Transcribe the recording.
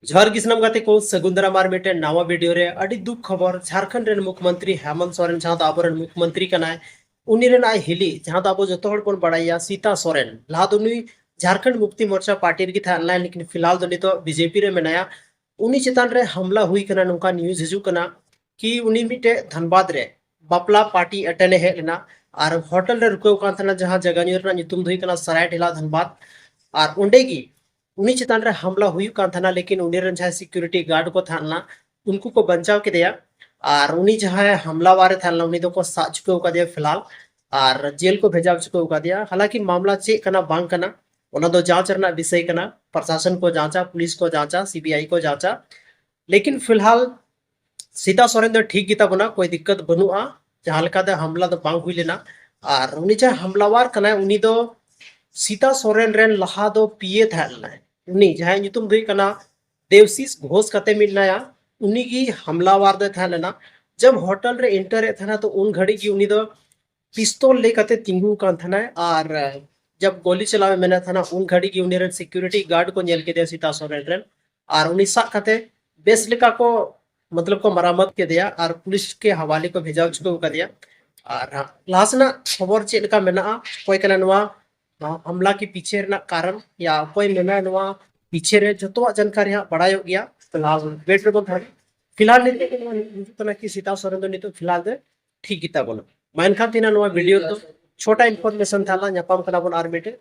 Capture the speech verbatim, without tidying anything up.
ᱡᱚᱦᱟᱨ ᱜᱮ ᱥᱟᱱᱟᱢ ᱜᱟᱛᱮ ᱠᱚ, ᱥᱟᱹᱜᱩᱱ ᱫᱟᱨᱟᱢ ᱟᱨ ᱢᱤᱫᱴᱮᱱ ᱱᱟᱣᱟ ᱵᱷᱤᱰᱤᱭᱳ ᱨᱮ᱾ ᱟᱹᱰᱤ ᱫᱩᱠ ᱠᱷᱚᱵᱚᱨ, ᱡᱷᱟᱲᱠᱷᱚᱸᱰ ᱨᱮᱱ ᱢᱩᱠᱷᱭᱚᱢᱚᱱᱛᱨᱤ ᱦᱮᱢᱚᱱᱛ ᱥᱚᱨᱮᱱ, ᱡᱟᱦᱟᱸ ᱫᱚ ᱟᱵᱚᱨᱮᱱ ᱢᱩᱠᱷᱭᱚᱢᱚᱱᱛᱨᱤ ᱠᱟᱱᱟᱭ, ᱩᱱᱤ ᱨᱮᱱ ᱟᱡ ᱦᱤᱞᱤ, ᱡᱟᱦᱟᱸ ᱫᱚ ᱟᱵᱚ ᱡᱚᱛᱚ ᱦᱚᱲ ᱵᱚᱱ ᱵᱟᱲᱟᱭᱟ, ᱥᱤᱛᱟ ᱥᱚᱨᱮᱱ, ᱞᱟᱦᱟ ᱫᱚ ᱱᱩᱭ ᱡᱷᱟᱲᱠᱷᱚᱸᱰ ᱢᱩᱠᱛᱤ ᱢᱳᱨᱪᱟ ᱯᱟᱨᱴᱤ ᱨᱮᱜᱮ ᱛᱟᱦᱮᱸ ᱞᱮᱱᱟᱭ, ᱞᱮᱠᱤᱱ ᱯᱷᱤᱞᱦᱟᱞ ᱫᱚ ᱱᱤᱛᱚᱜ ᱵᱤᱡᱮᱯᱤ ᱨᱮ ᱢᱮᱱᱟᱭᱟ᱾ ᱩᱱᱤ ᱪᱮᱛᱟᱱ ᱨᱮ ᱦᱟᱢᱞᱟ ᱦᱩᱭ ᱠᱟᱱᱟ, ᱱᱚᱝᱠᱟ ᱱᱤᱭᱩᱡᱽ ᱦᱤᱡᱩᱜ ᱠᱟᱱᱟ ᱠᱤ ᱩᱱᱤ ᱢᱤᱫᱴᱮᱡ ᱫᱷᱟᱱᱵᱟᱫᱽ ᱨᱮ ᱵᱟᱯᱞᱟ ᱯᱟᱨᱴᱤ ᱮᱴᱮᱱᱰ ᱮ ᱦᱮᱡ ᱞᱮᱱᱟ ᱟᱨ ᱦᱳᱴᱮᱞ ᱨᱮ ᱨᱩᱠᱟᱹᱣ ᱠᱟᱱ ᱛᱟᱦᱮᱱᱟ, ᱡᱟᱦᱟᱸ ᱡᱟᱭᱜᱟ ᱧᱩᱛᱩᱢ ᱫᱚ ᱦᱩᱭᱩᱜ ᱠᱟᱱᱟ ᱥᱟᱨᱟᱭᱰᱷᱮᱞᱟ ᱫᱷᱟᱱᱵᱟᱫᱽ᱾ ᱟᱨ ᱚᱸᱰᱮ ᱜᱮ ᱩᱱᱤ ᱪᱮᱛᱟᱱ ᱨᱮ ᱦᱟᱢᱞᱟ ᱦᱩᱭᱩᱜ ᱠᱟᱱ ᱛᱟᱦᱮᱱᱟ, ᱞᱮᱠᱤᱱ ᱩᱱᱤ ᱨᱮᱱ ᱡᱟᱦᱟᱸᱭ ᱥᱤᱠᱩᱨᱤᱴᱤ ᱜᱟᱨᱰ ᱠᱚ ᱛᱟᱦᱮᱸ ᱞᱮᱱᱟ, ᱩᱱᱠᱩ ᱠᱚ ᱵᱟᱧᱪᱟᱣ ᱠᱮᱫᱮᱭᱟ᱾ ᱟᱨ ᱩᱱᱤ ᱡᱟᱦᱟᱸᱭ ᱦᱟᱢᱞᱟᱣᱟᱨ ᱮ ᱛᱟᱦᱮᱸ ᱞᱮᱱᱟ, ᱩᱱᱤ ᱫᱚᱠᱚ ᱥᱟᱵ ᱪᱩᱠᱟᱹᱣ ᱠᱟᱫᱮᱭᱟ ᱯᱷᱤᱞᱦᱟᱞ, ᱟᱨ ᱡᱮᱞ ᱠᱚ ᱵᱷᱮᱡᱟ ᱪᱩᱠᱟᱹᱣ ᱠᱟᱫᱮᱭᱟ᱾ ᱦᱟᱞᱟᱸᱠᱤ ᱢᱟᱢᱞᱟ ᱪᱮᱫ ᱠᱟᱱᱟ ᱵᱟᱝ ᱠᱟᱱᱟ, ᱚᱱᱟ ᱫᱚ ᱡᱟᱸᱪ ᱨᱮᱱᱟᱜ ᱵᱤᱥᱚᱭ ᱠᱟᱱᱟ᱾ ᱯᱨᱚᱥᱟᱥᱚᱱ ᱠᱚ ᱡᱟᱸᱪᱟ, ᱯᱩᱞᱤᱥ ᱠᱚ ᱡᱟᱸᱪᱟ, ᱥᱤᱵᱤᱟᱭ ᱠᱚ ᱡᱟᱸᱪᱟ᱾ ᱞᱮᱠᱤᱱ ᱯᱷᱤᱞᱦᱟᱞ ᱥᱤᱛᱟ ᱥᱚᱨᱮᱱ ᱫᱚ ᱴᱷᱤᱠ ᱜᱮᱛᱟ ᱵᱚᱱᱟ, ᱠᱳᱭ ᱫᱤᱠᱠᱟᱛ ᱵᱟᱹᱱᱩᱜᱼᱟ᱾ ᱡᱟᱦᱟᱸ ᱞᱮᱠᱟᱛᱮ ᱦᱟᱢᱞᱟ ᱫᱚ ᱵᱟᱝ ᱦᱩᱭ ᱞᱮᱱᱟ᱾ ᱟᱨ ᱩᱱᱤ ᱡᱟᱦᱟᱸᱭ ᱦᱟᱢᱞᱟᱣᱟᱨ ᱠᱟᱱᱟᱭ, ᱩᱱᱤ ᱫᱚ ᱥᱤᱛᱟ ᱥᱚᱨᱮᱱ ᱨᱮᱱ ᱞᱟᱦᱟ ᱫᱚ ᱯᱤᱭᱮ ᱛᱟᱦᱮᱸ ᱞᱮᱱᱟᱭ᱾ ᱩᱱᱤ ᱡᱟᱦᱟᱸᱭ ᱧᱩᱛᱩᱢ ᱫᱚ ᱦᱩᱭᱩᱜ ᱠᱟᱱᱟ ᱫᱮᱵᱥᱤᱥ ᱜᱷᱳᱥ ᱠᱟᱛᱮ ᱢᱮᱱᱟᱭᱟ, ᱩᱱᱤ ᱜᱮ ᱦᱟᱢᱞᱟᱣᱟᱨ ᱫᱚᱭ ᱛᱟᱦᱮᱸ ᱞᱮᱱᱟ᱾ ᱡᱚᱵ ᱦᱳᱴᱮᱞ ᱨᱮ ᱮᱱᱴᱟᱨ ᱮᱫ ᱛᱟᱦᱮᱱᱟ, ᱛᱚ ᱩᱱ ᱜᱷᱟᱹᱲᱤᱡ ᱜᱮ ᱩᱱᱤ ᱫᱚ ᱯᱤᱥᱛᱚᱞ ᱞᱟᱹᱭ ᱠᱟᱛᱮ ᱛᱤᱸᱜᱩ ᱟᱠᱟᱱ ᱛᱟᱦᱮᱱᱟᱭ᱾ ᱟᱨ ᱡᱚᱵ ᱜᱚᱞᱤ ᱪᱟᱞᱟᱣ ᱮ ᱢᱮᱱᱮᱫ ᱛᱟᱦᱮᱱᱟ, ᱩᱱ ᱜᱷᱟᱹᱲᱤᱡ ᱜᱮ ᱩᱱᱤ ᱨᱮᱱ ᱥᱤᱠᱩᱨᱤᱴᱤ ᱜᱟᱨᱰ ᱠᱚ ᱧᱮᱞ ᱠᱮᱫᱮᱭᱟ ᱥᱤᱛᱟ ᱥᱚᱨᱮᱱ ᱨᱮᱱ, ᱟᱨ ᱩᱱᱤ ᱥᱟᱵ ᱠᱟᱛᱮ ᱵᱮᱥ ᱞᱮᱠᱟ ᱠᱚ, ᱢᱚᱛᱞᱚᱵ ᱠᱚ ᱢᱟᱨᱟᱢᱚᱛ ᱠᱮᱫᱮᱭᱟ ᱟᱨ ᱯᱩᱞᱤᱥ ᱠᱮ ᱦᱟᱣᱟᱞᱮ ᱠᱚ ᱵᱷᱮᱡᱟ ᱦᱚᱪᱚ ᱟᱠᱟᱫᱮᱭᱟ᱾ ᱟᱨ ᱦᱟᱸᱜ ᱞᱟᱦᱟ ᱥᱮᱱᱟᱜ ᱠᱷᱚᱵᱚᱨ ᱪᱮᱫ ᱞᱮᱠᱟ ᱢᱮᱱᱟᱜᱼᱟ, ᱚᱠᱚᱭ ᱠᱟᱱᱟ ᱱᱚᱣᱟ ᱦᱟᱢᱞᱟ ᱠᱤ ᱯᱤᱪᱷᱮ ᱨᱮᱱᱟᱜ ᱠᱟᱨᱚᱱ ᱭᱟ ᱚᱠᱚᱭ ᱢᱮᱱᱟᱭ ᱱᱚᱣᱟ ᱯᱤᱪᱷᱮ ᱨᱮ, ᱡᱚᱛᱚᱣᱟᱜ ᱡᱟᱱᱠᱟᱨᱤ ᱦᱟᱸᱜ ᱵᱟᱲᱟᱭᱚᱜ ᱜᱮᱭᱟ᱾ ᱯᱷᱤᱞᱦᱟᱞ ᱣᱮᱴ ᱨᱮᱵᱚᱱ ᱛᱟᱦᱮᱱᱟ᱾ ᱯᱷᱤᱞᱦᱟᱞ ᱱᱤᱛᱚᱜ ᱫᱚ ᱱᱚᱣᱟ ᱦᱤᱡᱩᱜ ᱠᱟᱱᱟ ᱠᱤ ᱥᱤᱛᱟ ᱥᱚᱨᱮᱱ ᱫᱚ ᱱᱤᱛᱚᱜ ᱯᱷᱤᱞᱦᱟᱞ ᱫᱚ ᱴᱷᱤᱠ ᱜᱮᱛᱟ ᱵᱚᱱᱟ᱾ ᱢᱟ ᱮᱱᱠᱷᱟᱱ ᱛᱮᱦᱮᱧ ᱱᱚᱣᱟ ᱵᱷᱤᱰᱤᱭᱳ ᱨᱮᱫᱚ ᱪᱷᱚᱴᱟ ᱤᱱᱯᱷᱚᱨᱢᱮᱥᱚᱱ ᱛᱟᱦᱮᱸ ᱞᱮᱱᱟ᱾ ᱧᱟᱯᱟᱢ ᱠᱟᱱᱟ ᱵᱚᱱ ᱟᱨ ᱢᱤᱫᱴᱮᱡ